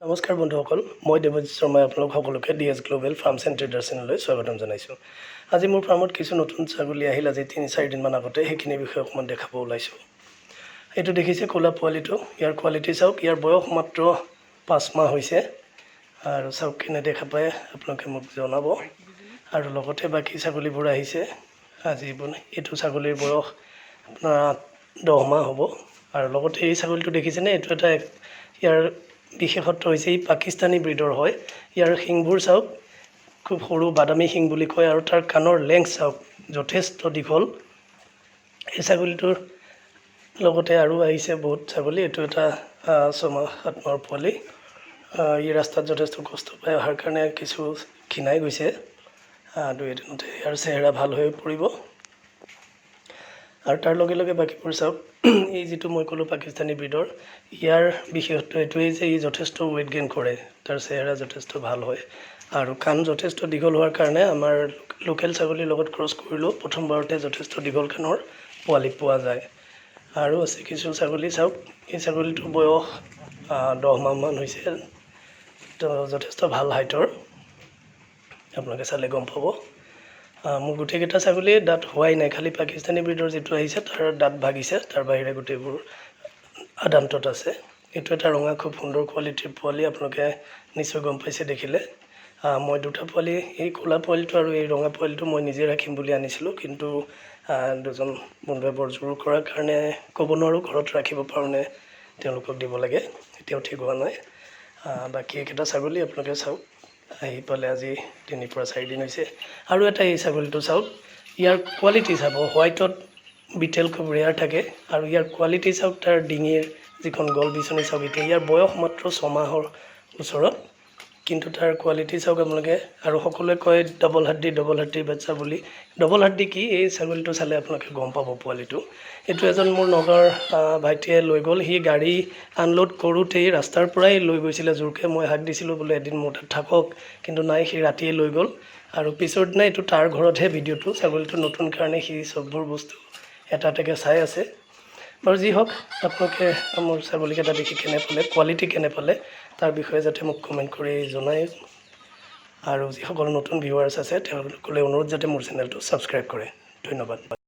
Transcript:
নমস্কাৰ বন্ধুসকল, মই দেৱজিৎ শৰ্মাই আপোনালোক সকলোকে D S global farms and trader চেনেললৈ স্বাগতম জনাইছোঁ। আজি মোৰ ফাৰ্মত কিছু নতুন ছাগলী আহিল আজি 3-4 দিনমান আগতে। সেইখিনিৰ বিষয়ে অকণমান দেখাব ওলাইছোঁ। এইটো দেখিছে ক'লা পোৱালিটো, ইয়াৰ কোৱালিটি চাওক। ইয়াৰ বয়স মাত্ৰ 5 মাহ হৈছে আৰু চাওক, কেনে দেখা পায় আপোনালোকে মোক জনাব। আৰু লগতে বাকী ছাগলীবোৰ আহিছে আজি। এইটো ছাগলীৰ বয়স আপোনাৰ 8-10 মাহ হ'ব। আৰু লগতে এই ছাগলীটো দেখিছেনে? এইটো এটা ইয়াৰ বিশেষত্ব হৈছে ই পাকিস্তানী ব্ৰীডৰ হয়। ইয়াৰ শিংবোৰ চাওক, খুব সৰু, বাদামী শিং বুলি কয়। আৰু তাৰ কাণৰ লেংথ চাওক, যথেষ্ট দীঘল। এই ছাগলীটোৰ লগতে আৰু আহিছে বহুত ছাগলী। এইটো এটা 6 মাহ 7 মাহৰ পোৱালি। ই ৰাস্তাত যথেষ্ট কষ্ট পাই অহাৰ কাৰণে কিছু ক্ষীণাই গৈছে। দুই এদিনতে ইয়াৰ চেহেৰা ভাল হৈ পৰিব। আৰু তাৰ লগে লগে বাকীবোৰ চাওক। এই যিটো মই ক'লোঁ পাকিস্তানী ব্ৰীডৰ, ইয়াৰ বিশেষত্ব এইটোৱেই যে ই যথেষ্ট ৱেইট গেইন কৰে, তাৰ চেহেৰা যথেষ্ট ভাল হয় আৰু কাণ যথেষ্ট দীঘল হোৱাৰ কাৰণে আমাৰ লোকেল ছাগলীৰ লগত ক্ৰছ কৰিলেও প্ৰথমবাৰতে যথেষ্ট দীঘল কাণৰ পোৱালি পোৱা যায়। আৰু আছে কিছু ছাগলী। চাওক, এই ছাগলীটোৰ বয়স 10 মাহমান হৈছে। তো যথেষ্ট ভাল হাইটৰ, আপোনালোকে চালে গম পাব। মোৰ গোটেইকেইটা ছাগলীয়ে দাঁত হোৱাই নাই। খালি পাকিস্তানী ব্ৰীডৰ যিটো আহিছে, তাৰ দাঁত ভাগিছে। তাৰ বাহিৰে গোটেইবোৰ আদান্তত আছে। এইটো এটা ৰঙা খুব সুন্দৰ কোৱালিটিৰ পোৱালি, আপোনালোকে নিশ্চয় গম পাইছে দেখিলে। মই দুটা পোৱালি, এই ক'লা পোৱালিটো আৰু এই ৰঙা পোৱালিটো মই নিজে ৰাখিম বুলি আনিছিলোঁ। কিন্তু দুজন বন্ধুৱে বৰ জোৰ কৰাৰ কাৰণে, ক'ব নোৱাৰোঁ ঘৰত ৰাখিব পাৰোঁনে তেওঁলোকক দিব লাগে, এতিয়াও ঠিক হোৱা নাই। বাকী এইকেইটা ছাগলী আপোনালোকে চাওক, আহি পালে আজি 3ৰ পৰা 4 দিন হৈছে। আৰু এটা এই ছাগলীটো চাওক, ইয়াৰ কোৱালিটি চাব। হোৱাইটত বিটেল খুব ৰেয়াৰ থাকে। আৰু ইয়াৰ কোৱালিটি চাওক, তাৰ ডিঙিৰ যিখন গল বিচনী চাওক। এতিয়া ইয়াৰ বয়স মাত্ৰ 6 মাহৰ ওচৰত, কিন্তু তাৰ কোৱালিটি চাওক আপোনালোকে। আৰু সকলোৱে কয় ডবল হাড্ডি, ডবল হাড্ডিৰ বাচ্চা বুলি। ডবল হাড্ডি কি, এই ছাগলীটো চালে আপোনালোকে গম পাব। পোৱালিটো এইটো এজন মোৰ নগাঁৱৰ ভাইটিয়ে লৈ গ'ল। সি গাড়ী আনলোড কৰোঁতেই ৰাস্তাৰ পৰাই লৈ গৈছিলে জোৰকৈ। মই হাক দিছিলোঁ, বোলে এদিন মোৰ তাত থাকক, কিন্তু নাই, সি ৰাতিয়ে লৈ গ'ল। আৰু পিছৰ দিনা এইটো তাৰ ঘৰতহে ভিডিঅ'টো। ছাগলীটো নতুন কাৰণে সি চববোৰ বস্তু এটা এটাকৈ চাই আছে। বাৰু যি হওক, আপোনালোকে মোৰ ছাগলীকেইটা দেখি কেনে পালে, কোৱালিটি কেনে পালে, তাৰ বিষয়ে যাতে মোক কমেণ্ট কৰি জনায়। আৰু যিসকল নতুন ভিউৱাৰ্ছ আছে, তেওঁলোকলৈ অনুৰোধ যাতে মোৰ চেনেলটো ছাবস্ক্ৰাইব কৰে। ধন্যবাদ।